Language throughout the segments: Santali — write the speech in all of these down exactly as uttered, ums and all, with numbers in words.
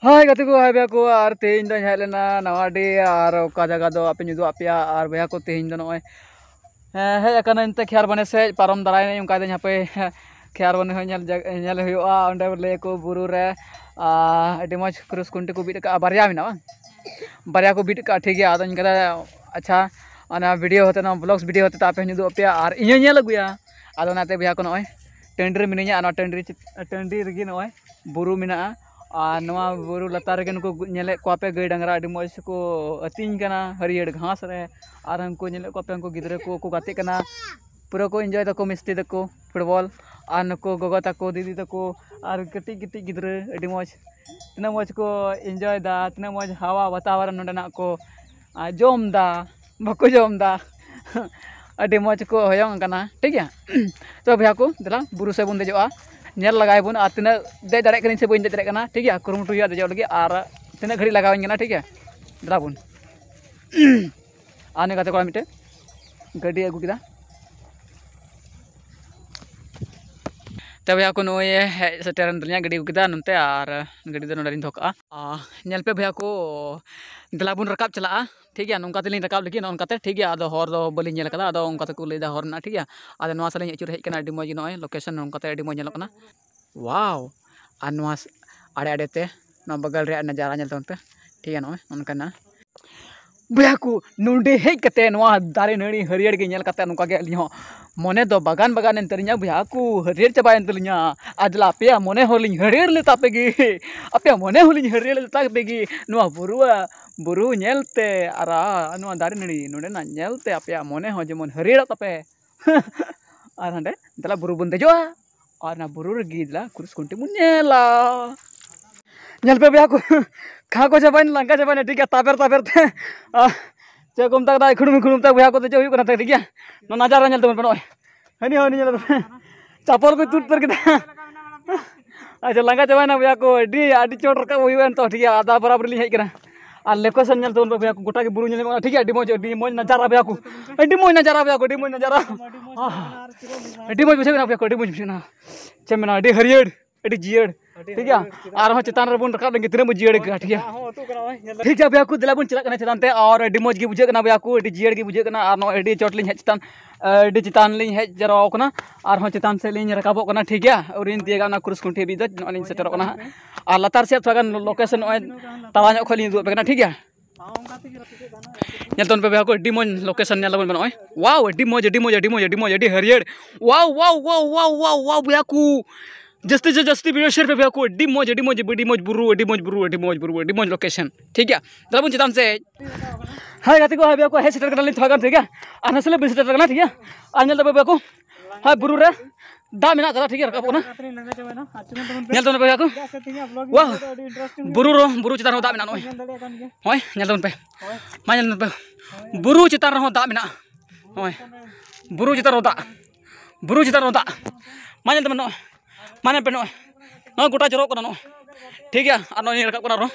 ᱦᱳᱭ ᱜᱟᱛᱮ ᱠᱚ, ᱦᱳᱭ ᱵᱚᱭᱦᱟ ᱠᱚ, ᱟᱨ ᱛᱮᱦᱮᱧ ᱫᱚᱧ ᱦᱮᱡ ᱞᱮᱱᱟ ᱱᱟᱣᱟ ᱰᱤ, ᱟᱨ ᱚᱠᱟ ᱡᱟᱭᱜᱟ ᱫᱚ ᱟᱯᱮᱧ ᱩᱫᱩᱜ ᱟᱯᱮᱭᱟ᱾ ᱟᱨ ᱵᱚᱭᱦᱟ ᱠᱚ, ᱛᱮᱦᱮᱧ ᱫᱚ ᱱᱚᱜᱼᱚᱭ, ᱦᱮᱸ, ᱦᱮᱡ ᱟᱠᱟᱱᱟᱹᱧ ᱛᱮ ᱠᱷᱮᱭᱟᱨ ᱵᱟᱱᱮ ᱥᱮᱫ ᱯᱟᱨᱚᱢ ᱫᱟᱨᱟᱭ ᱱᱟᱹᱧ, ᱚᱱᱠᱟ ᱫᱚᱧ ᱦᱟᱯᱮ ᱠᱷᱮᱭᱟᱨ ᱵᱟᱱᱮ ᱦᱚᱸ ᱧᱮᱞ ᱡᱟᱜ-, ᱧᱮᱞ ᱦᱩᱭᱩᱜᱼᱟ᱾ ᱚᱸᱰᱮ ᱞᱟᱹᱭ ᱟᱠᱚ ᱵᱩᱨᱩ ᱨᱮ, ᱟᱨ ᱟᱹᱰᱤ ᱢᱚᱡᱽ ᱠᱨᱩᱥ ᱠᱩᱱᱴᱤ ᱠᱚ ᱵᱤᱫ ᱟᱠᱟᱫᱼᱟ, ᱵᱟᱨᱭᱟ ᱢᱮᱱᱟᱜᱼᱟ ᱵᱟᱝ? ᱵᱟᱨᱭᱟ ᱠᱚ ᱵᱤᱫ ᱟᱠᱟᱫᱼᱟ, ᱴᱷᱤᱠ ᱜᱮᱭᱟ᱾ ᱟᱫᱚᱧ ᱢᱮᱱᱫᱟ ᱟᱪᱪᱷᱟ, ᱚᱱᱟ ᱵᱷᱤᱰᱤᱭᱳ ᱦᱚᱛᱮ, ᱱᱚᱣᱟ ᱵᱞᱚᱜᱥ ᱵᱷᱤᱰᱤᱭᱳ ᱦᱚᱛᱮ ᱛᱮ ᱟᱯᱮ ᱦᱚᱸᱧ ᱩᱫᱩᱜ ᱟᱯᱮᱭᱟ ᱟᱨ ᱤᱧ ᱦᱚᱸᱧ ᱧᱮᱞ ᱟᱹᱜᱩᱭᱟ᱾ ᱟᱫᱚ ᱚᱱᱟᱛᱮ ᱵᱚᱭᱦᱟ ᱠᱚ, ᱱᱚᱜᱼᱚᱭ ᱴᱟᱺᱰᱤ ᱨᱮ ᱢᱤᱱᱟᱹᱧᱟ, ᱟᱨ ᱱᱚᱣᱟ ᱴᱟᱺᱰᱤ ᱨᱮ ᱪᱮᱫ-, ᱴᱟᱺᱰᱤ ᱨᱮᱜᱮ ᱱᱚᱜᱼᱚᱭ ᱵᱩᱨᱩ ᱢᱮᱱᱟᱜᱼᱟ᱾ ᱟᱨ ᱱᱚᱣᱟ ᱵᱩᱨᱩ ᱞᱟᱛᱟᱨ ᱨᱮᱜᱮ ᱱᱩᱠᱩ ᱧᱮᱞᱮᱫ ᱠᱚᱣᱟ ᱯᱮ, ᱜᱟᱹᱭ ᱰᱟᱝᱨᱟ ᱟᱹᱰᱤ ᱢᱚᱡᱽ ᱠᱚ ᱟᱹᱛᱤᱧ ᱠᱟᱱᱟ ᱦᱟᱹᱨᱭᱟᱹᱲ ᱜᱷᱟᱥ ᱨᱮ᱾ ᱟᱨ ᱩᱱᱠᱩ ᱧᱮᱞᱮᱫ ᱠᱚᱣᱟ ᱯᱮ, ᱩᱱᱠᱩ ᱜᱤᱫᱽᱨᱟᱹ ᱠᱚ, ᱠᱚ ᱜᱟᱛᱮᱜ ᱠᱟᱱᱟ, ᱯᱩᱨᱟᱹ ᱠᱚ ᱤᱱᱡᱚᱭ ᱫᱟᱠᱚ, ᱢᱤᱥᱴᱤ ᱫᱟᱠᱚ, ᱯᱷᱩᱴᱵᱚᱞ᱾ ᱟᱨ ᱱᱩᱠᱩ ᱜᱚᱜᱚ ᱛᱟᱠᱚ, ᱫᱤᱫᱤ ᱛᱟᱠᱚ, ᱟᱨ ᱠᱟᱹᱴᱤᱡ ᱠᱟᱹᱴᱤᱡ ᱜᱤᱫᱽᱨᱟᱹ ᱟᱹᱰᱤ ᱢᱚᱡᱽ, ᱛᱤᱱᱟᱹᱜ ᱢᱚᱡᱽ ᱠᱚ ᱤᱱᱡᱚᱭ ᱫᱟ, ᱛᱤᱱᱟᱹᱜ ᱢᱚᱡᱽ ᱦᱟᱣᱟ ᱵᱟᱛᱟᱵᱚᱨᱚᱱ ᱱᱚᱸᱰᱮᱱᱟᱜ ᱠᱚ, ᱟᱨ ᱡᱚᱢ ᱫᱟ, ᱵᱟᱠᱚ ᱡᱚᱢ ᱫᱟ᱾ ᱟᱹᱰᱤ ᱢᱚᱡᱽ ᱠᱚ ᱦᱚᱭᱚᱝ ᱠᱟᱱᱟ, ᱴᱷᱤᱠ ᱜᱮᱭᱟ᱾ ᱛᱚ ᱵᱚᱭᱦᱟ ᱠᱚ, ᱫᱮᱞᱟ ᱵᱩᱨᱩ ᱥᱮᱫ ᱵᱚᱱ ᱫᱮᱡᱚᱜᱼᱟ, ᱧᱮᱞ ᱞᱟᱜᱟᱭ ᱵᱚᱱ, ᱟᱨ ᱛᱤᱱᱟᱹᱜ ᱫᱮᱡ ᱫᱟᱲᱮᱭᱟᱜ ᱠᱟᱹᱱᱟᱹᱧ ᱥᱮ ᱵᱟᱹᱧ ᱫᱮᱡ ᱫᱟᱲᱮᱭᱟᱜ ᱠᱟᱱᱟ, ᱴᱷᱤᱠ ᱜᱮᱭᱟ, ᱠᱩᱨᱩᱢᱩᱴᱩ ᱦᱩᱭᱩᱜᱼᱟ ᱫᱮᱡᱚᱜ ᱞᱟᱹᱜᱤᱫ, ᱟᱨ ᱛᱤᱱᱟᱹᱜ ᱜᱷᱟᱹᱲᱤᱡ ᱞᱟᱜᱟᱣᱤᱧ ᱠᱟᱱᱟ, ᱴᱷᱤᱠ ᱜᱮᱭᱟ᱾ ᱫᱮᱞᱟ ᱵᱚᱱ᱾ ᱟᱨ ᱱᱩᱭ ᱜᱟᱛᱮ ᱠᱚᱲᱟ ᱢᱤᱫᱴᱮᱱ ᱜᱟᱹᱰᱤ ᱟᱹᱜᱩ ᱠᱮᱫᱟ᱾ ᱛᱚ ᱵᱚᱭᱦᱟ ᱠᱚ, ᱱᱚᱜᱼᱚᱭ ᱦᱮᱡ ᱥᱮᱴᱮᱨᱮᱱ ᱛᱟᱹᱞᱤᱧᱟ, ᱜᱟᱹᱰᱤ ᱟᱹᱜᱩ ᱠᱮᱫᱟ ᱱᱚᱱᱛᱮ, ᱟᱨ ᱜᱟᱹᱰᱤ ᱫᱚ ᱱᱚᱸᱰᱮ ᱞᱤᱧ ᱫᱚᱦᱚ ᱠᱟᱜᱼᱟ᱾ ᱟᱨ ᱧᱮᱞ ᱯᱮ ᱵᱚᱭᱦᱟ ᱠᱚ, ᱫᱮᱞᱟ ᱵᱚᱱ ᱨᱟᱠᱟᱵ ᱪᱟᱞᱟᱜᱼᱟ, ᱴᱷᱤᱠ ᱜᱮᱭᱟ᱾ ᱱᱚᱝᱠᱟ ᱛᱮᱞᱤᱧ ᱨᱟᱠᱟᱵ ᱞᱟᱹᱜᱤᱫ ᱱᱚᱜᱼᱚ ᱱᱚᱝᱠᱟ ᱛᱮ, ᱴᱷᱤᱠ ᱜᱮᱭᱟ᱾ ᱟᱫᱚ ᱦᱚᱨ ᱫᱚ ᱵᱟᱹᱞᱤᱧ ᱧᱮᱞ ᱠᱟᱫᱟ, ᱟᱫᱚ ᱚᱱᱠᱟ ᱛᱮᱠᱚ ᱞᱟᱹᱭᱫᱟ ᱦᱚᱨ ᱨᱮᱱᱟᱜ, ᱴᱷᱤᱠ ᱜᱮᱭᱟ᱾ ᱟᱫᱚ ᱱᱚᱣᱟ ᱥᱮᱫ ᱞᱤᱧ ᱟᱹᱪᱩᱨ ᱦᱮᱡ ᱠᱟᱱᱟ, ᱟᱹᱰᱤ ᱢᱚᱡᱽ ᱜᱮ ᱱᱚᱜᱼᱚᱭ ᱞᱳᱠᱮᱥᱚᱱ ᱱᱚᱝᱠᱟ ᱛᱮ ᱟᱹᱰᱤ ᱢᱚᱡᱽ ᱧᱮᱞᱚᱜ ᱠᱟᱱᱟ᱾ ᱣᱟᱣ! ᱟᱨ ᱱᱚᱣᱟ ᱥ-, ᱟᱲᱮ ᱟᱲᱮ ᱛᱮ, ᱱᱚᱣᱟ ᱵᱟᱜᱟᱞ ᱨᱮᱭᱟᱜ ᱱᱟᱡᱟᱨᱟ ᱧᱮᱞ ᱛᱟᱵᱚᱱ ᱯᱮ, ᱴᱷᱤᱠ ᱜᱮᱭᱟ᱾ ᱱᱚᱜᱼᱚᱭ ᱚᱱᱠᱟᱱᱟ᱾ ᱵᱚᱭᱦᱟ ᱠᱚ, ᱱᱚᱸᱰᱮ ᱦᱮᱡ ᱠᱟᱛᱮ ᱱᱚᱣᱟ ᱫᱟᱨᱮ ᱱᱟᱹᱲᱤ ᱦᱟᱹᱨᱭᱟᱹᱲ ᱜᱮ ᱧᱮᱞ ᱠᱟᱛᱮ ᱱᱚᱝᱠᱟ ᱜᱮ ᱟᱹᱞᱤᱧ ᱦᱚᱸ ᱢᱚᱱᱮ ᱫᱚ ᱵᱟᱜᱟᱱ ᱵᱟᱜᱟᱱ ᱮᱱ ᱛᱟᱹᱞᱤᱧᱟ ᱵᱚᱭᱦᱟ ᱠᱚ, ᱦᱟᱹᱨᱭᱟᱹᱲ ᱪᱟᱵᱟᱭᱮᱱ ᱛᱟᱹᱞᱤᱧᱟ᱾ ᱟᱡ ᱞᱟ ᱟᱯᱮᱭᱟᱜ ᱢᱚᱱᱮ ᱦᱚᱸᱞᱤᱧ ᱦᱟᱹᱨᱭᱟᱹᱲ ᱞᱮ ᱛᱟᱯᱮ ᱜᱮ, ᱟᱯᱮᱭᱟᱜ ᱢᱚᱱᱮ ᱦᱚᱸᱞᱤᱧ ᱦᱟᱹᱨᱭᱟᱹᱲ ᱞᱮ ᱛᱟᱯᱮ ᱜᱮ᱾ ᱱᱚᱣᱟ ᱵᱩᱨᱩ, ᱵᱩᱨᱩ ᱧᱮᱞ ᱛᱮ ᱟᱨ ᱱᱚᱣᱟ ᱫᱟᱨᱮ ᱱᱟᱹᱲᱤ ᱱᱚᱸᱰᱮᱱᱟᱜ ᱧᱮᱞ ᱛᱮ ᱟᱯᱮᱭᱟᱜ ᱢᱚᱱᱮ ᱦᱚᱸ ᱡᱮᱢᱚᱱ ᱦᱟᱹᱨᱭᱟᱹᱲᱚᱜ ᱛᱟᱯᱮ᱾ ᱟᱨ ᱦᱟᱸᱰᱮ ᱫᱮᱞᱟ ᱵᱩᱨᱩ ᱵᱚᱱ ᱫᱮᱡᱚᱜᱼᱟ᱾ ᱟᱨ ᱚᱱᱟ ᱵᱩᱨᱩ ᱨᱮᱜᱮ ᱫᱮᱞᱟ ᱠᱨᱩᱥ ᱠᱩᱱᱴᱤ ᱵᱚᱱ ᱧᱮᱞᱟ᱾ ᱧᱮᱞ ᱯᱮ ᱵᱚᱭᱦᱟ ᱠᱚ, ᱠᱷᱟ ᱠᱚ ᱪᱟᱵᱟᱭᱮᱱᱟ, ᱞᱟᱸᱜᱟ ᱪᱟᱵᱟᱭᱮᱱᱟ, ᱴᱷᱤᱠ ᱜᱮᱭᱟ, ᱛᱟᱵᱮᱨ ᱛᱟᱵᱮᱨ ᱛᱮ᱾ ᱟᱨ ᱪᱮᱫ ᱠᱚ ᱢᱮᱛᱟ ᱠᱚ ᱠᱟᱱᱟ, ᱠᱷᱩᱲᱩᱢ ᱠᱷᱩᱲᱩᱢ ᱛᱮ ᱵᱚᱭᱦᱟ ᱠᱚ ᱫᱮᱡᱚᱜ ᱦᱩᱭᱩᱜ ᱠᱟᱱᱟ, ᱴᱷᱤᱠ ᱜᱮᱭᱟ᱾ ᱱᱚᱣᱟ ᱱᱟᱡᱟᱨᱟ ᱧᱮᱞ ᱛᱟᱵᱚᱱ ᱯᱮ, ᱱᱚᱜᱼᱚᱭ ᱦᱟᱹᱱᱤ ᱦᱚᱸ ᱦᱟᱹᱱᱤ ᱧᱮᱞ ᱛᱟᱵᱚᱱ ᱯᱮ᱾ ᱪᱟᱯᱚᱞ ᱠᱚ ᱛᱩᱫ ᱩᱛᱟᱹᱨ ᱠᱮᱫᱟ᱾ ᱟᱪᱪᱷᱟ, ᱞᱟᱸᱜᱟ ᱪᱟᱵᱟᱭᱮᱱᱟ ᱵᱚᱭᱦᱟ ᱠᱚ, ᱟᱹᱰᱤ, ᱟᱹᱰᱤ ᱪᱚᱴ ᱨᱟᱠᱟᱵ ᱦᱩᱭᱩᱜᱼᱟ ᱱᱤᱛᱚᱜ, ᱴᱷᱤᱠ ᱜᱮᱭᱟ, ᱟᱫᱟ ᱵᱚᱨᱟᱵᱚᱨ ᱞᱤᱧ ᱦᱮᱡ ᱠᱟᱱᱟ᱾ ᱟᱨ ᱞᱳᱠᱮᱥᱚᱱ ᱧᱮᱞ ᱛᱟᱵᱚᱱ ᱯᱮ ᱵᱚᱭᱦᱟ ᱠᱚ, ᱜᱚᱴᱟ ᱜᱮ ᱵᱩᱨᱩ ᱧᱮᱞ ᱧᱟᱢᱚᱜ ᱠᱟᱱᱟ, ᱴᱷᱤᱠ ᱜᱮᱭᱟ, ᱟᱹᱰᱤ ᱢᱚᱡᱽ, ᱟᱹᱰᱤ ᱢᱚᱡᱽ ᱱᱟᱡᱟᱨᱟ ᱵᱚᱭᱦᱟ ᱠᱚ, ᱟᱹᱰᱤ ᱢᱚᱡᱽ ᱱᱟᱡᱟᱨᱟ ᱵᱚᱭᱦᱟ ᱠᱚ, ᱟᱹᱰᱤ ᱢᱚᱡᱽ ᱱᱟᱡᱟᱨᱟ᱾ ᱟᱦ, ᱟᱹᱰᱤ ᱢᱚᱡᱽ ᱵᱩᱡᱷᱟᱹᱜ ᱠᱟᱱᱟ ᱵᱚᱭᱦᱟ ᱠᱚ, ᱟᱹᱰᱤ ᱢᱚᱡᱽ ᱵᱩᱡᱷᱟᱹᱜ ᱠᱟᱱᱟ᱾ ᱪᱮᱫ ᱮᱢ ᱢᱮᱱᱟ, ᱟᱹᱰᱤ ᱦᱟᱹᱨᱭᱟᱹᱲ, ᱟᱹᱰᱤ ᱡᱤᱭᱟᱹᱲ᱾ ᱴᱷᱤᱠ ᱜᱮᱭᱟ, ᱟᱨᱦᱚᱸ ᱪᱮᱛᱟᱱ ᱨᱮᱵᱚᱱ ᱨᱟᱠᱟᱵ ᱞᱮᱱᱜᱮ, ᱛᱤᱱᱟᱹᱜ ᱵᱚᱱ ᱡᱤᱭᱟᱹᱲ ᱟᱹᱭᱠᱟᱹᱜᱼᱟ᱾ ᱴᱷᱤᱠ ᱜᱮᱭᱟ, ᱴᱷᱤᱠ ᱜᱮᱭᱟ ᱵᱚᱭᱦᱟ ᱠᱚ, ᱫᱮᱞᱟ ᱵᱚᱱ ᱪᱟᱞᱟᱜ ᱠᱟᱱᱟ ᱪᱮᱛᱟᱱ ᱛᱮ᱾ ᱟᱨ ᱟᱹᱰᱤ ᱢᱚᱡᱽ ᱜᱮ ᱵᱩᱡᱷᱟᱹᱜ ᱠᱟᱱᱟ ᱵᱚᱭᱦᱟ ᱠᱚ, ᱟᱹᱰᱤ ᱡᱤᱭᱟᱹᱲ ᱜᱮ ᱵᱩᱡᱷᱟᱹᱜ ᱠᱟᱱᱟ᱾ ᱟᱨ ᱱᱚᱜᱼᱚᱭ ᱟᱹᱰᱤ ᱪᱚᱴ ᱞᱤᱧ ᱦᱮᱡ ᱪᱮᱛᱟᱱ, ᱟᱹᱰᱤ ᱪᱮᱛᱟᱱ ᱞᱤᱧ ᱦᱮᱡ ᱡᱟᱣᱨᱟ ᱟᱠᱟᱱᱟ᱾ ᱟᱨᱦᱚᱸ ᱪᱮᱛᱟᱱ ᱥᱮᱫ ᱞᱤᱧ ᱨᱟᱠᱟᱵᱚᱜ ᱠᱟᱱᱟ᱾ ᱴᱷᱤᱠ ᱜᱮᱭᱟ, ᱟᱹᱣᱨᱤᱧ ᱛᱤᱭᱟᱹᱜᱟ ᱚᱱᱟ ᱠᱨᱩᱥ ᱠᱷᱩᱱᱴᱤ ᱦᱟᱹᱵᱤᱡ ᱫᱚ᱾ ᱱᱚᱜᱼᱚᱭ ᱞᱤᱧ ᱥᱮᱴᱮᱨᱚᱜ ᱠᱟᱱᱟ ᱦᱟᱸᱜ᱾ ᱟᱨ ᱞᱟᱛᱟᱨ ᱥᱮᱫ ᱛᱷᱚᱲᱟ ᱜᱟᱱ ᱞᱳᱠᱮᱥᱚᱱ ᱱᱚᱜᱼᱚᱭ ᱛᱟᱲᱟ ᱧᱚᱜ ᱠᱷᱚᱱ ᱞᱤᱧ ᱩᱫᱩᱜ ᱟᱯᱮ ᱠᱟᱱᱟ᱾ ᱴᱷᱤᱠ ᱜᱮᱭᱟ, ᱧᱮᱞ ᱛᱟᱵᱚᱱ ᱯᱮ ᱵᱚᱭᱦᱟ ᱠᱚ, ᱟᱹᱰᱤ ᱢᱚᱡᱽ ᱞᱳᱠᱮᱥᱚᱱ ᱧᱮᱞ ᱛᱟᱵᱚᱱ ᱯᱮ ᱱᱚᱜᱼᱚᱭ᱾ ᱣᱟᱣ, ᱟᱹᱰᱤ ᱢᱚᱡᱽ, ᱟᱹᱰᱤ ᱢᱚᱡᱽ, ᱟᱹᱰᱤ ᱢᱚᱡᱽ, ᱟᱹᱰᱤ ᱢᱚᱡᱽ, ᱟᱹᱰᱤ ᱦᱟᱹᱨᱭᱟᱹᱲ᱾ ᱣᱟᱣ, ᱣᱟᱣ, ᱣᱟᱣ, ᱣᱟᱣ, ᱣᱟᱣ, ᱣᱟᱣ, ᱵᱚᱭᱦᱟ ᱠᱚ, ᱡᱟᱹᱥᱛᱤ ᱥᱮ ᱡᱟᱹᱥᱛᱤ ᱵᱷᱤᱰᱤᱭᱳ ᱥᱮᱭᱟᱨ ᱯᱮ ᱵᱚᱭᱦᱟ ᱠᱚ᱾ ᱟᱹᱰᱤ ᱢᱚᱡᱽ, ᱟᱹᱰᱤ ᱢᱚᱡᱽ, ᱟᱹᱰᱤ ᱢᱚᱡᱽ ᱵᱩᱨᱩ, ᱟᱹᱰᱤ ᱢᱚᱡᱽ ᱵᱩᱨᱩ, ᱟᱹᱰᱤ ᱢᱚᱡᱽ ᱵᱩᱨᱩ, ᱟᱹᱰᱤ ᱢᱚᱡᱽ ᱞᱳᱠᱮᱥᱚᱱ᱾ ᱴᱷᱤᱠ ᱜᱮᱭᱟ, ᱫᱮᱞᱟ ᱵᱚᱱ ᱪᱮᱛᱟᱱ ᱥᱮᱫ᱾ ᱦᱟᱭ ᱜᱟᱛᱮ ᱠᱚ, ᱦᱟᱭ ᱵᱚᱭᱦᱟ ᱠᱚ, ᱦᱮᱡ ᱥᱮᱴᱮᱨ ᱠᱟᱱᱟᱞᱤᱧ ᱛᱷᱚᱲᱟ ᱜᱟᱱ᱾ ᱴᱷᱤᱠ ᱜᱮᱭᱟ, ᱟᱨ ᱱᱟᱥᱮ ᱞᱮ ᱵᱤᱱ ᱥᱮᱴᱮᱨ ᱠᱟᱱᱟ᱾ ᱴᱷᱤᱠ ᱜᱮᱭᱟ, ᱟᱨ ᱧᱮᱞ ᱛᱟᱵᱚᱱ ᱵᱚᱭᱦᱟ ᱠᱚ, ᱦᱟᱭ ᱵᱩᱨᱩ ᱨᱮ ᱫᱟᱜ ᱢᱮᱱᱟᱜ ᱠᱟᱫᱟ᱾ ᱴᱷᱤᱠ ᱜᱮᱭᱟ, ᱨᱟᱠᱟᱵᱚᱜ ᱠᱟᱱᱟ᱾ ᱧᱮᱞ ᱛᱟᱵᱚᱱ ᱯᱮ ᱵᱚᱭᱦᱟ ᱠᱚ, ᱣᱟᱦ, ᱵᱩᱨᱩ ᱨᱮ, ᱵᱩᱨᱩ ᱪᱮᱛᱟᱱ ᱨᱮᱦᱚᱸ ᱫᱟᱜ ᱢᱮᱱᱟᱜᱼᱟ ᱱᱚᱜᱼᱚᱭ᱾ ᱦᱳᱭ, ᱧᱮᱞ ᱛᱟᱵᱚᱱ ᱯᱮ, ᱢᱟ ᱧᱮᱞ ᱛᱟᱵᱚᱱ ᱯᱮ, ᱵᱩᱨᱩ ᱪᱮᱛᱟᱱ ᱨᱮᱦᱚᱸ ᱫᱟᱜ ᱢᱮᱱᱟᱜᱼᱟ᱾ ᱱᱚᱜᱼᱚᱭ ᱵᱩᱨᱩ ᱪᱮᱛᱟᱱ ᱨᱮᱦᱚᱸ ᱫᱟᱜ, ᱵᱩᱨᱩ ᱪᱮᱛᱟᱱ ᱨᱮᱦᱚᱸ ᱫᱟᱜ᱾ ᱢᱟ ᱧᱮᱞ ᱛᱟᱵᱚᱱ ᱱᱚᱜᱼᱚᱭ, ᱢᱟ ᱧᱮᱞ ᱯᱮ ᱱᱚᱜᱼᱚᱭ, ᱱᱚᱜᱼᱚᱭ ᱜᱚᱴᱟ ᱡᱚᱨᱚᱜ ᱠᱟᱱᱟ ᱱᱚᱜᱼᱚᱭ᱾ ᱴᱷᱤᱠ ᱜᱮᱭᱟ, ᱟᱨ ᱱᱚᱜᱼᱚᱭ ᱨᱟᱠᱟᱵ ᱠᱟᱱᱟ ᱟᱨᱦᱚᱸ᱾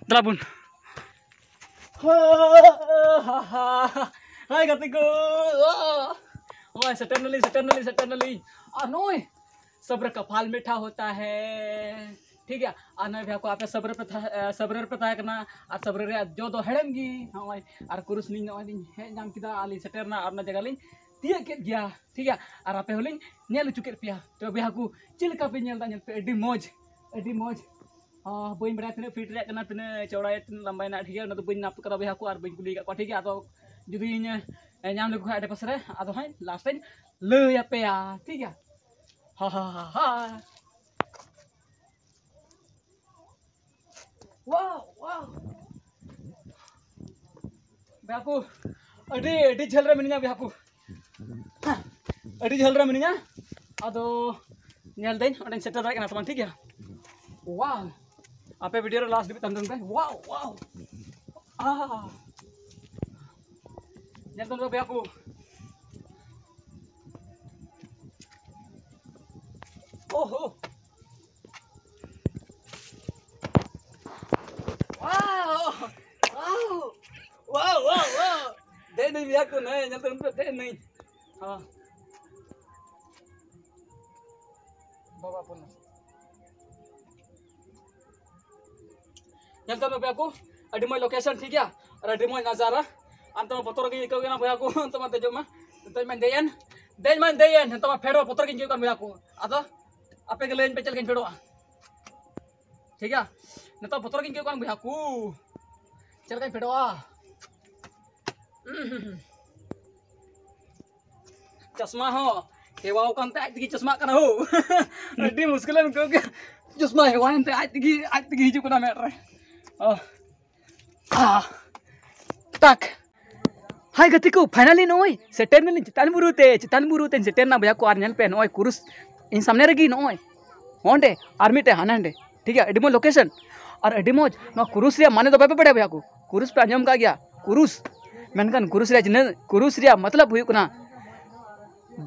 ᱫᱮᱞᱟ ᱵᱚᱱ, ᱦᱟᱭ ᱜᱟᱛᱮ ᱠᱚ, ᱱᱚᱜᱼᱚᱭ ᱥᱮᱴᱮᱨ ᱱᱟᱞᱤᱧ, ᱥᱮᱴᱮᱨ ᱱᱟᱞᱤᱧ, ᱥᱮᱴᱮᱨ ᱱᱟᱞᱤᱧ᱾ ᱟᱨ ᱱᱚᱜᱼᱚᱭ ᱥᱚᱵᱨ ᱠᱟ ᱯᱷᱟᱞ ᱢᱤᱴᱷᱟ ᱦᱳᱛᱟ ᱦᱟᱭ᱾ ᱴᱷᱤᱠ ᱜᱮᱭᱟ, ᱟᱨ ᱱᱚᱜᱼᱚᱭ ᱵᱚᱭᱦᱟ ᱠᱚ, ᱟᱯᱮ ᱥᱚᱵᱨ ᱯᱮ ᱛᱟᱦᱮᱸ, ᱮ, ᱥᱚᱵᱨ ᱨᱮᱯᱮ ᱛᱟᱦᱮᱸ ᱠᱟᱱᱟ, ᱟᱨ ᱥᱚᱵᱨ ᱨᱮᱭᱟᱜ ᱡᱚ ᱫᱚ ᱦᱮᱲᱮᱢ ᱜᱮ᱾ ᱱᱚᱜᱼᱚᱭ ᱟᱨ ᱠᱩᱨᱩᱥ ᱞᱤᱧ ᱱᱚᱜᱼᱚᱭ ᱞᱤᱧ ᱦᱮᱡ ᱧᱟᱢ ᱠᱮᱫᱟ, ᱟᱨ ᱞᱤᱧ ᱥᱮᱴᱮᱨ ᱮᱱᱟ, ᱟᱨ ᱚᱱᱟ ᱡᱟᱭᱜᱟ ᱞᱤᱧ ᱛᱤᱭᱟᱹᱜ ᱠᱮᱫ ᱜᱮᱭᱟ᱾ ᱴᱷᱤᱠ ᱜᱮᱭᱟ, ᱟᱨ ᱟᱯᱮ ᱦᱚᱸᱞᱤᱧ ᱧᱮᱞ ᱦᱚᱪᱚ ᱠᱮᱫ ᱯᱮᱭᱟ᱾ ᱛᱚ ᱵᱚᱭᱦᱟ ᱠᱚ, ᱪᱮᱫ ᱞᱮᱠᱟ ᱯᱮ ᱧᱮᱞ ᱮᱫᱟ? ᱧᱮᱞ ᱯᱮ, ᱟᱹᱰᱤ ᱢᱚᱡᱽ, ᱟᱹᱰᱤ ᱢᱚᱡᱽ᱾ ᱟᱸ, ᱵᱟᱹᱧ ᱵᱟᱲᱟᱭᱟ ᱛᱤᱱᱟᱹᱜ ᱯᱷᱤᱴ ᱨᱮᱭᱟᱜ ᱠᱟᱱᱟ, ᱛᱤᱱᱟᱹᱜ ᱪᱚᱣᱲᱟᱭᱟ, ᱛᱤᱱᱟᱹᱜ ᱞᱟᱢᱵᱟᱭᱮᱱᱟ᱾ ᱴᱷᱤᱠ ᱜᱮᱭᱟ, ᱚᱱᱟ ᱫᱚ ᱵᱟᱹᱧ ᱱᱟᱯ ᱠᱟᱫᱟ ᱵᱚᱭᱦᱟ ᱠᱚ, ᱟᱨ ᱵᱟᱹᱧ ᱠᱩᱞᱤ ᱟᱠᱟᱫ ᱠᱚᱣᱟ᱾ ᱴᱷᱤᱠ ᱜᱮᱭᱟ, ᱟᱫᱚ ᱡᱩᱫᱤᱧ, ᱮ, ᱧᱟᱢ ᱞᱮᱠᱚ ᱠᱷᱟᱱ ᱟᱰᱮ ᱯᱟᱥᱮ ᱨᱮ, ᱟᱫᱚ ᱦᱟᱸᱜ ᱞᱟᱥᱴ ᱨᱮᱧ ᱞᱟᱹᱭ ᱟᱯᱮᱭᱟ᱾ ᱴᱷᱤᱠ ᱜᱮᱭᱟ, ᱦᱟ ᱦᱟ ᱦᱟ ᱦᱟ᱾ ᱣᱟᱣ, ᱣᱟᱣ᱾ ᱵᱚᱭᱦᱟ ᱠᱚ, ᱟᱹᱰᱤ, ᱟᱹᱰᱤ ᱡᱷᱟᱹᱞ ᱨᱮ ᱢᱤᱱᱟᱹᱧᱟ ᱵᱚᱭᱦᱟ ᱠᱚ᱾ ᱟᱹᱰᱤ ᱡᱷᱟᱹᱞ ᱨᱮ ᱢᱤᱱᱟᱹᱧᱟ᱾ ᱟᱫᱚ ᱧᱮᱞ ᱫᱟᱹᱧ ᱚᱸᱰᱮᱧ ᱥᱮᱴᱮᱨ ᱫᱟᱲᱮᱭᱟᱜ ᱠᱟᱱᱟ ᱥᱮ ᱵᱟᱝ, ᱴᱷᱤᱠ ᱜᱮᱭᱟ᱾ ᱣᱟᱣ, ᱟᱯᱮ ᱵᱷᱤᱰᱤᱭᱳ ᱨᱮ ᱞᱟᱥᱴ ᱫᱷᱟᱹᱵᱤᱡ ᱛᱟᱦᱮᱱ ᱛᱟᱵᱚᱱ ᱯᱮ᱾ ᱣᱟᱣ, ᱣᱟᱣ᱾ ᱟᱦᱟ᱾ ᱧᱮᱞ ᱛᱟᱵᱚᱱ ᱯᱮ ᱵᱚᱭᱦᱟ ᱠᱚ᱾ ᱳᱦᱳ᱾ ᱣᱟᱣ! ᱣᱟᱣ! ᱣᱟᱣ, ᱣᱟᱣ, ᱣᱟᱣ! ᱫᱮᱡ ᱱᱟᱹᱧ ᱵᱚᱭᱦᱟ ᱠᱚ, ᱱᱚᱜᱼᱚᱭ ᱧᱮᱞ ᱛᱟᱵᱚᱱ ᱯᱮ, ᱫᱮᱡ ᱱᱟᱹᱧ᱾ ᱦᱚᱸ᱾ ᱵᱟᱵᱟ ᱯᱷᱳᱱ ᱢᱮ᱾ ᱧᱮᱞ ᱛᱟᱵᱚᱱ ᱯᱮ ᱵᱚᱭᱦᱟ ᱠᱚ, ᱟᱹᱰᱤ ᱢᱚᱡᱽ location, ᱴᱷᱤᱠ ᱜᱮᱭᱟ, ᱟᱨ ᱟᱹᱰᱤ ᱢᱚᱡᱽ ᱱᱟᱡᱟᱨᱟ᱾ ᱟᱢ ᱛᱮᱢᱟ ᱵᱚᱛᱚᱨ ᱜᱮ ᱟᱹᱭᱠᱟᱹᱣ ᱠᱟᱱᱟ ᱵᱚᱭᱦᱟ ᱠᱚ, ᱟᱢ ᱛᱮᱢᱟ ᱫᱮᱡᱚᱜ ᱢᱟ, ᱫᱮᱡ ᱢᱟᱧ ᱫᱮᱡ ᱮᱱ, ᱫᱮᱡ ᱢᱟᱧ ᱫᱮᱡ ᱮᱱ, ᱱᱤᱛᱚᱜ ᱢᱟ ᱯᱷᱮᱰ ᱨᱮ ᱵᱚᱛᱚᱨ ᱜᱤᱧ ᱟᱹᱭᱠᱟᱹᱣ ᱠᱟᱱ ᱵᱚᱭᱦᱟ ᱠᱚ᱾ ᱟᱫᱚ ᱟᱯᱮ ᱜᱮ ᱞᱟᱹᱭᱟᱹᱧ ᱯᱮ ᱪᱮᱫ ᱞᱮᱠᱟᱧ ᱯᱷᱮᱰᱚᱜᱼᱟ, ᱴᱷᱤᱠ ᱜᱮᱭᱟ? ᱱᱤᱛᱚᱜ ᱵᱚᱛᱚᱨ ᱜᱤᱧ ᱟᱹᱭᱠᱟᱹᱣ ᱠᱟᱱ ᱵᱚᱭᱦᱟ ᱠᱚ, ᱪᱮᱫ ᱞᱮᱠᱟᱧ ᱯᱷᱮᱰᱚᱜᱼᱟ? ᱪᱚᱥᱢᱟ ᱦᱚᱸ ᱦᱮᱣᱟᱣ ᱠᱟᱱᱛᱮ ᱟᱡ ᱛᱮᱜᱮ ᱪᱚᱥᱢᱟᱜ ᱠᱟᱱᱟ ᱦᱳ᱾ ᱟᱹᱰᱤ ᱢᱩᱥᱠᱤᱞᱮᱢ ᱟᱹᱭᱠᱟᱹᱣ ᱠᱮᱫᱟ᱾ ᱪᱚᱥᱢᱟ ᱦᱮᱣᱟᱭᱮᱱᱛᱮ ᱟᱡ ᱛᱮᱜᱮ, ᱟᱡ ᱛᱮᱜᱮ ᱦᱤᱡᱩᱜ ᱠᱟᱱᱟ ᱢᱮᱫ ᱨᱮ᱾ ᱚ᱾ ᱟᱦ᱾ ᱴᱟᱠ᱾ ᱦᱟᱭ ᱜᱟᱛᱮ ᱠᱚ, finally ᱱᱚᱜᱼᱚᱭ ᱥᱮᱴᱮᱨ ᱱᱟᱞᱤᱧ ᱪᱮᱛᱟᱱ ᱵᱩᱨᱩ ᱛᱮ, ᱪᱮᱛᱟᱱ ᱵᱩᱨᱩ ᱛᱮᱧ ᱥᱮᱴᱮᱨ ᱱᱟ ᱵᱚᱭᱦᱟ ᱠᱚ᱾ ᱟᱨ ᱧᱮᱞ ᱯᱮ, ᱱᱚᱜᱼᱚᱭ ᱠᱩᱨᱩᱥ ᱤᱧ ᱥᱟᱢᱱᱮ ᱨᱮᱜᱮ, ᱱᱚᱜᱼᱚᱭ ᱚᱸᱰᱮ ᱟᱨ ᱢᱤᱫᱴᱮᱱ ᱦᱟᱱᱮ ᱦᱟᱸᱰᱮ, ᱴᱷᱤᱠ ᱜᱮᱭᱟ, ᱟᱹᱰᱤ ᱢᱚᱡᱽ location᱾ ᱟᱨ ᱟᱹᱰᱤ ᱢᱚᱡᱽ ᱱᱚᱣᱟ ᱠᱩᱨᱩᱥ ᱨᱮᱭᱟᱜ ᱢᱟᱱᱮ ᱫᱚ ᱵᱟᱯᱮ ᱵᱟᱲᱟᱭᱟ ᱵᱚᱭᱦᱟ ᱠᱚ? ᱠᱩᱨᱩᱥ ᱯᱮ ᱟᱸᱡᱚᱢ ᱠᱟᱜ ᱜᱮᱭᱟ, ᱠᱩᱨᱩᱥ, ᱢᱮᱱᱠᱷᱟᱱ ᱠᱩᱨᱩᱥ ᱨᱮᱭᱟᱜ ᱪᱤᱱᱦᱟᱹ, ᱠᱩᱨᱩᱥ ᱨᱮᱭᱟᱜ ᱢᱚᱛᱞᱚᱵ ᱦᱩᱭᱩᱜ ᱠᱟᱱᱟ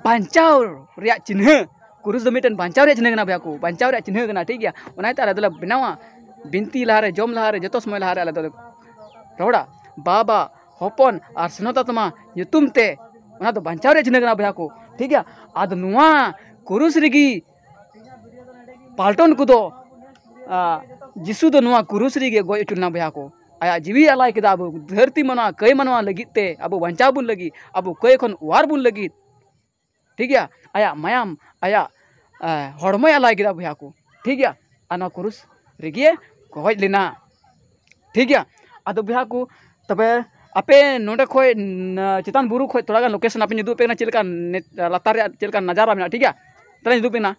ᱵᱟᱧᱪᱟᱣ ᱨᱮᱭᱟᱜ ᱪᱤᱱᱦᱟᱹ᱾ ᱠᱩᱨᱩᱥ ᱫᱚ ᱢᱤᱫᱴᱮᱱ ᱵᱟᱧᱪᱟᱣ ᱨᱮᱭᱟᱜ ᱪᱤᱱᱦᱟᱹ ᱠᱟᱱᱟ ᱵᱚᱭᱦᱟ ᱠᱚ, ᱵᱟᱧᱪᱟᱣ ᱨᱮᱭᱟᱜ ᱪᱤᱱᱦᱟᱹ ᱠᱟᱱᱟ, ᱴᱷᱤᱠ ᱜᱮᱭᱟ᱾ ᱚᱱᱟ ᱤᱭᱟᱹᱛᱮ ᱟᱞᱮ ᱫᱚᱞᱮ ᱵᱮᱱᱟᱣᱟ, ᱵᱤᱱᱛᱤ ᱞᱟᱦᱟᱨᱮ, ᱡᱚᱢ ᱞᱟᱦᱟᱨᱮ, ᱡᱚᱛᱚ ᱥᱚᱢᱚᱭ ᱞᱟᱦᱟᱨᱮ ᱟᱞᱮ ᱫᱚᱞᱮ ᱨᱚᱲᱟ, ᱵᱟᱵᱟ, ᱦᱚᱯᱚᱱ ᱟᱨ ᱥᱮᱱᱚᱛ ᱟᱛᱢᱟ ᱧᱩᱛᱩᱢ ᱛᱮ᱾ ᱚᱱᱟ ᱫᱚ ᱵᱟᱧᱪᱟᱣ ᱨᱮᱭᱟᱜ ᱪᱤᱱᱦᱟᱹ ᱠᱟᱱᱟ ᱵᱚᱭᱦᱟ ᱠᱚ, ᱴᱷᱤᱠ ᱜᱮᱭᱟ᱾ ᱟᱫᱚ ᱱᱚᱣᱟ ᱠᱩᱨᱩᱥ ᱨᱮᱜᱮ ᱯᱟᱞᱴᱚᱱ ᱠᱚᱫᱚ, ᱟ, ᱡᱤᱥᱩ ᱫᱚ ᱱᱚᱣᱟ ᱠᱩᱨᱩᱥ ᱨᱮᱜᱮ ᱜᱚᱡ ᱦᱚᱪᱚ ᱞᱮᱱᱟ ᱵᱚᱭᱦᱟ ᱠᱚ᱾ ᱟᱭᱟᱜ ᱡᱤᱣᱤ ᱟᱞᱟᱭ ᱠᱮᱫᱟ ᱟᱵᱚ ᱫᱷᱟᱹᱨᱛᱤ ᱢᱟᱱᱣᱟ, ᱠᱟᱹᱭ ᱢᱟᱱᱣᱟ ᱞᱟᱹᱜᱤᱫ ᱛᱮ, ᱟᱵᱚ ᱵᱟᱧᱪᱟᱣ ᱵᱚᱱ ᱞᱟᱹᱜᱤᱫ, ᱟᱵᱚ ᱠᱟᱹᱭ ᱠᱷᱚᱱ ᱚᱣᱟᱨ ᱵᱚᱱ ᱞᱟᱹᱜᱤᱫ, ᱴᱷᱤᱠ ᱜᱮᱭᱟ᱾ ᱟᱭᱟᱜ ᱢᱟᱭᱟᱢ, ᱟᱭᱟᱜ, ᱟ, ᱦᱚᱲᱢᱚᱭ ᱟᱞᱟᱭ ᱠᱮᱫᱟ ᱵᱚᱭᱦᱟ ᱠᱚ, ᱴᱷᱤᱠ ᱜᱮᱭᱟ᱾ ᱟᱨ ᱱᱚᱣᱟ ᱠᱩᱨᱩᱥ ᱨᱮᱜᱮ ᱜᱚᱡ ᱞᱮᱱᱟ, ᱴᱷᱤᱠ ᱜᱮᱭᱟ᱾ ᱟᱫᱚ ᱵᱚᱭᱦᱟ ᱠᱚ, ᱛᱚᱵᱮ ᱟᱯᱮ ᱱᱚᱰᱮ ᱠᱷᱚᱡ, ᱱᱟ-, ᱪᱮᱛᱟᱱ ᱵᱩᱨᱩ ᱠᱷᱚᱡ ᱛᱷᱚᱲᱟ ᱜᱟᱱ location ᱟᱯᱮ ᱩᱫᱩᱜ ᱟᱯᱮ ᱠᱟᱱᱟ, ᱪᱮᱫ ᱞᱮᱠᱟ ᱱᱮ-, ᱞᱟᱛᱟᱨ ᱨᱮᱭᱟᱜ ᱪᱮᱫ ᱞᱮᱠᱟ ᱱᱟᱡᱟᱨᱟ ᱢᱮᱱᱟᱜᱼᱟ, ᱴᱷᱤᱠ ᱜᱮᱭᱟ᱾ ᱛᱟᱦᱞᱮ ᱩᱫᱩᱜ ᱟᱯᱮ ᱠᱟᱱᱟ,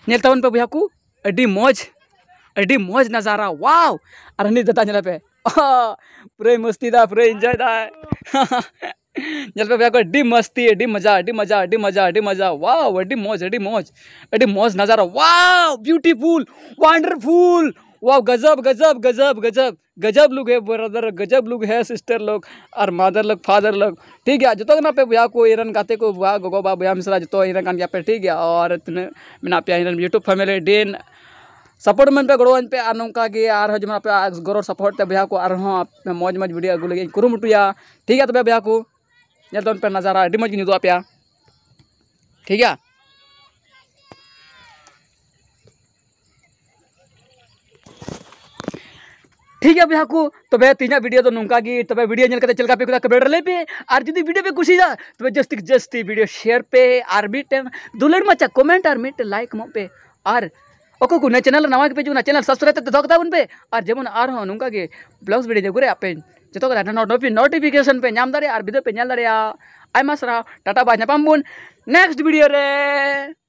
ᱧᱮᱞ ᱛᱟᱵᱚᱱ ᱯᱮ ᱵᱚᱭᱦᱟ ᱠᱚ, ᱟᱹᱰᱤ ᱢᱚᱡᱽ, ᱟᱹᱰᱤ ᱢᱚᱡᱽ ᱱᱟᱡᱟᱨᱟ, wow᱾ ᱟᱨ ᱦᱟᱹᱱᱤ ᱫᱟᱫᱟ ᱧᱮᱞᱮ ᱯᱮ, ᱯᱩᱨᱟᱹᱭ ᱢᱚᱥᱛᱤ ᱫᱟ, ᱯᱩᱨᱟᱹᱭ enjoy ᱫᱟᱭ᱾ ᱧᱮᱞ ᱯᱮ ᱵᱚᱭᱦᱟ ᱠᱚ, ᱟᱹᱰᱤ ᱢᱚᱥᱛᱤ, ᱟᱹᱰᱤ ᱢᱚᱡᱟ, ᱟᱹᱰᱤ ᱢᱚᱡᱟ, ᱟᱹᱰᱤ ᱢᱚᱡᱟ, ᱟᱹᱰᱤ ᱢᱚᱡᱟ, wow, ᱟᱹᱰᱤ ᱢᱚᱡᱽ, ᱟᱹᱰᱤ ᱢᱚᱡᱽ, ᱟᱹᱰᱤ ᱢᱚᱡᱽ ᱱᱟᱡᱟᱨᱟ, wow, beautiful, wonderful, wow, ᱜᱟᱡᱟᱵ, ᱜᱟᱡᱟᱵ, ᱜᱟᱡᱟᱵ, ᱜᱟᱡᱟᱵ᱾ ᱜᱟᱡᱟᱵ ᱞᱩᱠ ᱦᱮ ᱵᱨᱟᱫᱟᱨ, ᱜᱟᱡᱟᱵ ᱞᱩᱠ ᱦᱮ ᱥᱤᱥᱴᱟᱨ ᱞᱩᱠ ᱟᱨ ᱢᱟᱫᱟᱨ ᱞᱩᱠ, ᱯᱷᱟᱫᱟᱨ ᱞᱩᱠ, ᱴᱷᱤᱠ ᱜᱮᱭᱟ᱾ ᱡᱚᱛᱚ ᱠᱟᱱᱟ ᱯᱮ ᱵᱚᱭᱦᱟ ᱠᱚ, ᱤᱧ ᱨᱮᱱ ᱜᱟᱛᱮ ᱠᱚ, ᱵᱚᱭᱦᱟ, ᱜᱚᱜᱚ, ᱵᱟᱵᱟ, ᱵᱚᱭᱦᱟ, ᱢᱤᱥᱨᱟ, ᱡᱚᱛᱚ ᱤᱧ ᱨᱮᱱ ᱠᱟᱱ ᱜᱮᱭᱟ ᱯᱮ, ᱴᱷᱤᱠ ᱜᱮᱭᱟ᱾ ᱟᱨ ᱛᱤᱱᱟᱹᱜ ᱢᱮᱱᱟᱜ ᱯᱮᱭᱟ ᱤᱧ ᱨᱮᱱ YouTube family, ᱰᱤᱱ support ᱟᱹᱧ ᱯᱮ, ᱜᱚᱲᱚ ᱟᱹᱧ ᱯᱮ, ᱟᱨ ᱱᱚᱝᱠᱟ ᱜᱮ ᱟᱨᱦᱚᱸ ᱡᱮᱢᱚᱱ ᱟᱯᱮᱭᱟᱜ ᱜᱚᱲᱚ support ᱛᱮ ᱵᱚᱭᱦᱟ ᱠᱚ ᱟᱨᱦᱚᱸ ᱢᱚᱡᱽ ᱢᱚᱡᱽ video ᱟᱹᱜᱩ ᱞᱟᱹᱜᱤᱫ ᱤᱧ ᱠᱩᱨᱩᱢᱩᱴᱩᱭᱟ, ᱴᱷᱤᱠ ᱜᱮᱭᱟ᱾ ᱛᱚᱵᱮ ᱵᱚᱭᱦᱟ ᱠᱚ, ᱧᱮᱞ ᱛᱟᱵᱚᱱ ᱯᱮ ᱱᱟᱡᱟᱨᱟ, ᱟᱹᱰᱤ ᱢᱚᱡᱽ ᱜᱤᱧ ᱩᱫᱩᱜ ᱟᱯᱮᱭᱟ, ᱴᱷᱤᱠ ᱜᱮᱭᱟ᱾ ᱴᱷᱤᱠ ᱜᱮᱭᱟ ᱵᱚᱭᱦᱟ ᱠᱚ, ᱛᱚᱵᱮ ᱛᱮᱦᱮᱧᱟᱜ video ᱫᱚ ᱱᱚᱝᱠᱟ ᱜᱮ᱾ ᱛᱚᱵᱮ video ᱧᱮᱞ ᱠᱟᱛᱮ ᱪᱮᱫ ᱞᱮᱠᱟ ᱯᱮ ᱟᱹᱭᱠᱟᱹᱣ ᱠᱮᱫᱟ comment ᱨᱮ ᱞᱟᱹᱭ ᱯᱮ, ᱟᱨ ᱡᱩᱫᱤ video ᱯᱮ ᱠᱩᱥᱤᱭᱟᱫᱟ ᱛᱚᱵᱮ ᱡᱟᱹᱥᱛᱤ ᱡᱟᱹᱥᱛᱤ video share ᱯᱮ, ᱟᱨ ᱢᱤᱫᱴᱮᱱ ᱫᱩᱞᱟᱹᱲ ᱢᱟᱪᱷᱟ comment ᱟᱨ ᱢᱤᱫᱴᱮᱱ like ᱮᱢᱚᱜ ᱯᱮ, ᱟᱨ ᱚᱠᱚᱭ ᱠᱚ ᱱᱤᱭᱟᱹ channel ᱨᱮ ᱱᱟᱣᱟ ᱜᱮᱯᱮ ᱦᱤᱡᱩᱜ ᱠᱟᱱᱟ channel subscribe ᱠᱟᱛᱮ ᱫᱚᱦᱚ ᱠᱟᱛᱟ ᱵᱚᱱ ᱯᱮ, ᱟᱨ ᱡᱮᱢᱚᱱ ᱟᱨᱦᱚᱸ ᱱᱚᱝᱠᱟ ᱜᱮ vlogs video ᱠᱚᱨᱮ ᱟᱯᱮ ᱡᱚᱛᱚ ᱠᱚ notification ᱯᱮ ᱧᱟᱢ ᱫᱟᱲᱮᱭᱟᱜᱼᱟ ᱟᱨ video ᱯᱮ ᱧᱮᱞ ᱫᱟᱲᱮᱭᱟᱜᱼᱟ᱾ ᱟᱭᱢᱟ ᱥᱟᱨᱦᱟᱣ, ᱴᱟᱴᱟ bye, ᱧᱟᱯᱟᱢ ᱵᱚᱱ next video ᱨᱮ᱾